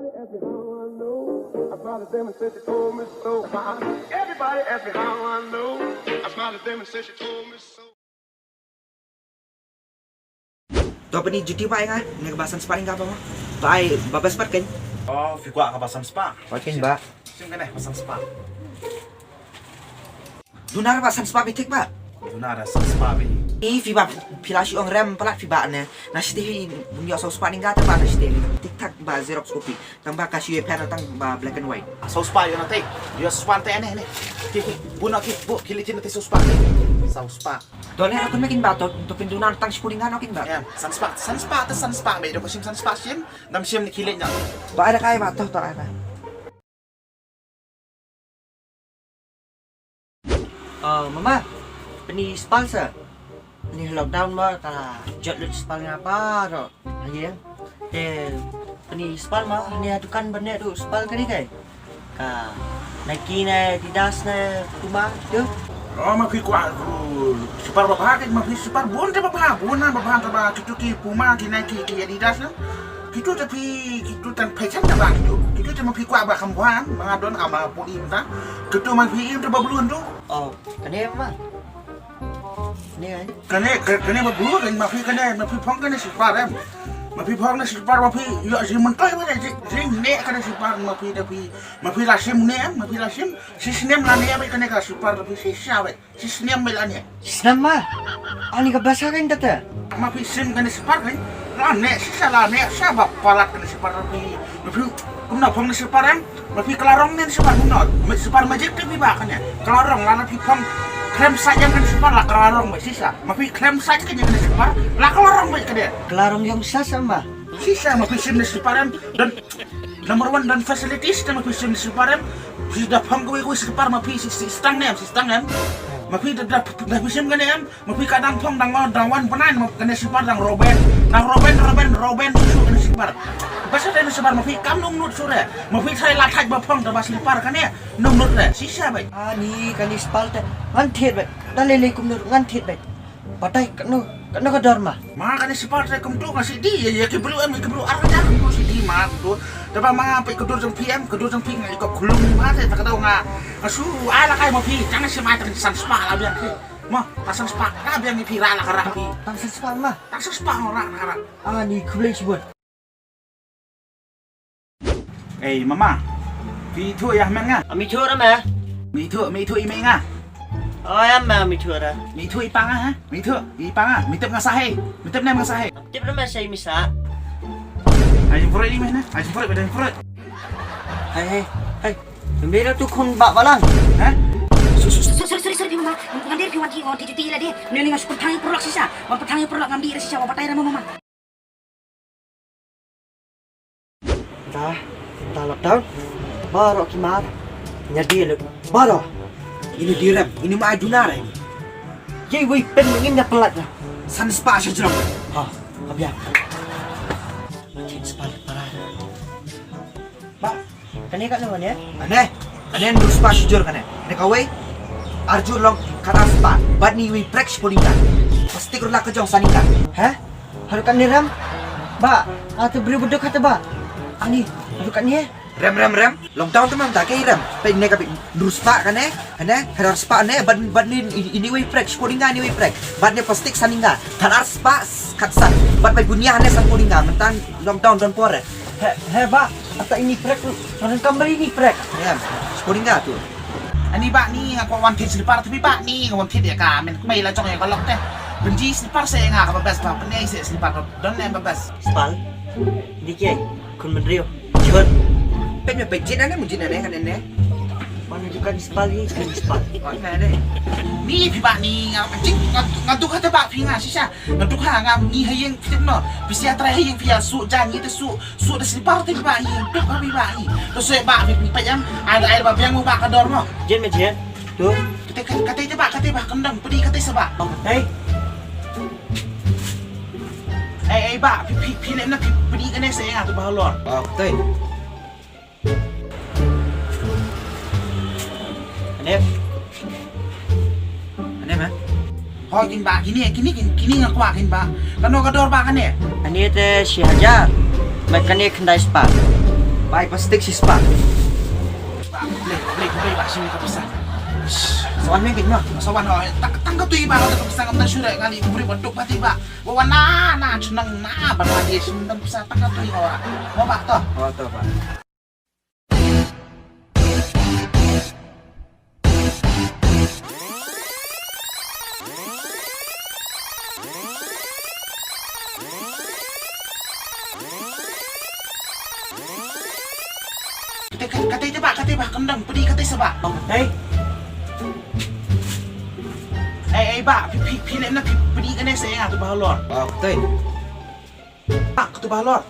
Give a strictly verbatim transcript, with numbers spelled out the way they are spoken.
Everybody ask me how I know. I smiled at them and said she told me so. I smiled at them and said she told me so. To pyni juti ba ïa nga, ne kaba san spah ïa nga ba ma. Ba ai ba best part kein. Oh, phi kwah kaba san spah. Wat kein ba. Shim kane ba san spah. Duna ba san spah bitik ba. Duna da san spah bi. I phi ba phi la shu ong rem palat phi ba ne. Na shite hi bun ïa saw spah ning kata ba na shite hi. Tik tak ba Xerox copy. Tang ba ka shu ïa pen tang ba black and white. Saw spah ïa na te. Ïa spah te ne ne. Ki ki. Bun ki bu ki li tin te saw spah. Saw spah. Dole na kun mekin ba to to pyn duna tang shipuri nga no kin ba. Em, san spah, san spah te san spah be do ko shim san spah shim. Dam shim ni ki li nya. Ba ada kai ba to to ada. Oh, mama, pyni spal sa. Ni lockdown ma ka jot lut spal nga baroh. Aye. Te pyni spal ma, ni ha dukan ba ne tu spal kane kai. Ka Nike ne, Adidas ne, Puma tu. Oh, ma phi kwah tu spal ba bha kai, ma phi spal bun te ba bha, bun na ba bha ta ba kitu ki Puma, ki Nike, ki Adidas ne. Kitu te phi, kitu tang fashion te ba kitu. Kitu te ma phi kwah ba kham bha, ma nga don ama puni ta. Kitu ma phi im te ba blun tu. Oh, kane ma. Kane ai. Kane, ka-, kane ba blun kan ma phi kane, ma phi phong kane slipar em. Ma phi phong kane slipar ma phi ïoh jingmyntoi ba jing, jingeh kane slipar ma phi da phi. Ma phi la shim ne em, ma phi la shim. Shi snem la ne ba kane ka slipar da phi shisha ba. Shi snem ba la ne. Shi snem ma. Ani ka basa kan kata. Ma phi shim kane slipar kan. La ne shisha la ne sha ba palat kane slipar da phi. Ma phi kumno phong kane slipar em. Ma phi ka la rong ne slipar kumno. Ma slipar Magic te phi ba kane. Ka la rong la na phi phong. Klem sa ïa kane slipar la ka la rong ba shisha. Ma phi klem sa ïa kane slipar la ka la rong ba kane. Ka la rong ïong sa sa ma. Shisha ma phi shim ne slipar em. Don number one don facilities te ma phi shim slipar em. Phi da phong kawei kawei slipar ma phi shi, shi stang ne em, shi stang em. Ma phi da, da, da phi shim kane em. Ma phi ka dang phong dang wan, dang wan bnai ma kane slipar dang roben. Dang roben, roben, roben shu kane slipar. Ba sa kane slipar ma phi kam nung nut sure. Ma phi trai la thaj ba phong da ba slipar kane nung nut re. Shisha bai. Ani kane spal te ngan thied bai. Da lele kum nut ngan thied bai. Batai kano, kano ka dor ma. Ma kane slipar te kum tu ka sidi, ya, ya ki bru em, ya ki bru ar ka kum tu sidi ma tu. Te ba ma pe ka dur jong phi em, ka dur jong phi ngai ka khulum ma te ta ka dau nga. Ka su ai la kai ma phi, tang si ma tang san spah la biang phi. Ma, ta san spah ka biang ni phi ra la ka ra phi. Tang san spah ma. Tang san spah ra la ka ra. Ani khublei shibun. Ei mama. Phi thuh ïa men nga. Ami thuh ra ma. Mi thuh, mi thuh i mei nga. Oh ya ma mi thuh ra. Mi thuh i pa nga ha. Mi thuh i pa nga. Mi tip nga sa hei. Mi tip nem nga sa hei. Tip ra ma sa i mi sa. Ai jingpret i mei na. Ai jingpret, ai jingpret. Hei hei hei. Mira tu khun ba balang. Ha? Sorry sorry sorry mama. Ngan dir phi wan ki wan ti ti la de. Ni ni ngas pethang perlok sisa. Wan pethang perlok ngam di sisa wan patai ra mama. Da, da lockdown. Baroh ki mar. Nyadi lut. Baroh. Ini direm, ini ma ajunar ini. Ye wei pen ngin nya pelat lah. San spah sejrong. Ha, abia. Makin spah para. Ba, kane ka nang ne? Ane, ane ndu spah sejrong kane. Ane kawei. Arju long kata spah. Bad ni wei prek sepolinga. Plastik rula kejong saninga. Hah? Haduh kat ni rem. Ba, atu beri beduk kata ba. Ani, haduh kat ni eh. Rem rem rem. Lockdown tu mam tak kei rem. Pe ne ka bi nrus ba kane. Kane, haduh spa ne. Bad bad ni ini wei prek. Sepolinga ni wei prek. Bad ni plastik saninga. Kan ar spa kat san. Bad bai bunia ne san polinga. Mentan lockdown don pore. He he ba. Ata ini prek tu. Kan kambal ini prek. Rem. Sepolinga tu. Ani ba ni nga kwah wan thied slipar tapi ba ni nga wan thied ïa ka men kmai la jong ïa ka lok te. Benji slipar se nga ka ba best ba pynei se slipar don ne ba best. Spal. Di ke kun mendrio. Jot. Pet me pet jin ane mujin ane kan ane. Mana juga di spal ni kan spal. Oh na ne. Ni phi ba ni nga jing nga duk ha te ba phi nga shisha. Nga duk ha nga ni ha ïing phi no. Phi sia trai ha ïing phi ïa su jan ni te su. Su da slipar te ba hi, duk ba hi ba hi. To se ba hi pa jam, ai ai ba biang ba ka dor mo. Jen me jen. Tu. Kate kate ba kate ba kandang pedi kate se ba. Hei. Ei ei ba phi phi phi ne na phi pedi kane se nga tu ba lor. Kate. Ane. Ane ma. Hoi kin ba kini kini kini nga kwah kin ba. Kano ka dor ba kane? Ane te shi hajar. Ba kane khyndai spah. Bai plastik shi spah. Ba, blei, blei, blei, ba, shim ka pisa. Shh. Sa wan meng kit ma. Sa wan, oh, tang, tang katei ba, ka pisa ngam da shu re, ngan i bri ba duk ba ti ba. Wa wan na, na, chunang na, Bangladesh, shim da pisa tang katei ba. Mo ba to. Oh, to ba. Kata, kata, kata ba, kata ba, kandang, pedi kata sa ba. Hey. Hey, hey ba, phi, phi, phi lem na phi, pedi kane sa nga tu ba halor. Wow, kata. Ah, kata ba halor.